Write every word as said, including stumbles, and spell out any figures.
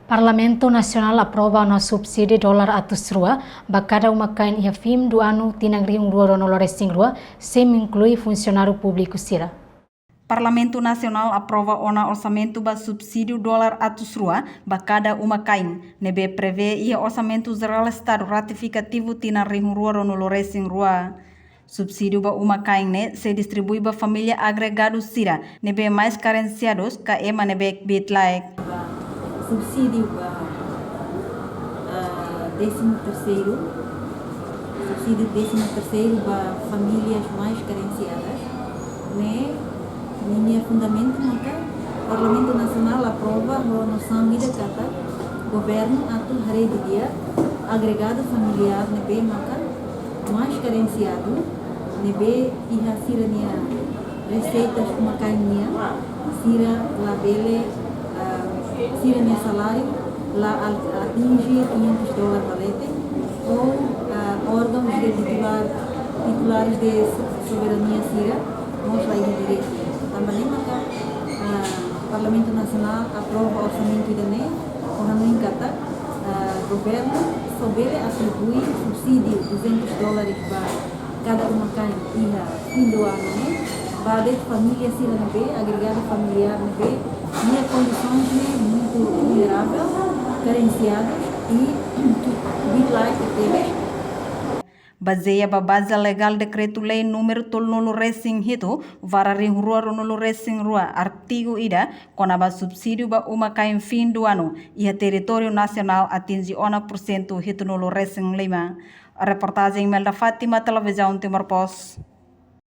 Parlamentu Nasionál aprova ona subsídiu dolar atus rua ba kada uma-kain iha fin du anu tinan rihun rua ruanulu resin rua, sem inklui funsionáriu públiku sira. Parlamentu Nasionál aprova ona orsamentu ba subsídiu dolar atus rua ba kada uma-kain, ne'ebé prevee iha Orsamentu Jerál Estadu ratifikativu tinan rihun rua ruanulu resin rua. Subsídiu ba uma-kain ne'e sei distribui ba família agregadu sira ne'ebé mais karensiadus ka ema ne'ebé kbiit-laek. Subsídiu ba, ah, décimo terceiro, subsídiu décimo terceiro ba famílias mais carenciadas, ne'e ninia fundamentu maka Parlamentu Nasionál aprova ho nosaun ida katak governu atu haree didi'ak agregadu familiár ne'ebé maka mais karensiadu, ne'ebé iha sira-nia reseitas uma-kain nian, sira labele, ah, sira-nia saláriu la al-, atinje quinhentos dólar ba leten, ou, ah, órgãos de titular, titulares de so-, soberania sira mós la iha direitu. Tanba ne'e maka, ah, Parlamentu Nasionál aprova orsamentu ida-ne'e, ho hanoin katak, ah, governu só bele atribui subsídiu duzentos dólares ba kada uma-kain iha fin du anu ne'e, ba de'it família sira ne'ebé, agregadu familiár ne'ebé, nia kondisoens ne'e muitu vulneravel, karensiadu i kbiit-laek tebes. Bazeia ba baze legál Dekretu-Lei númeru tolunulu resin hitu barra rihun rua ruanulu resin rua, artigu ida kona-ba subsídiu ba uma-kain fin du anu iha territóriu nasionál atinje ona pursentu hitunulu resin lima. Reportajen Imelda Fátima, Televizaun Timor Post.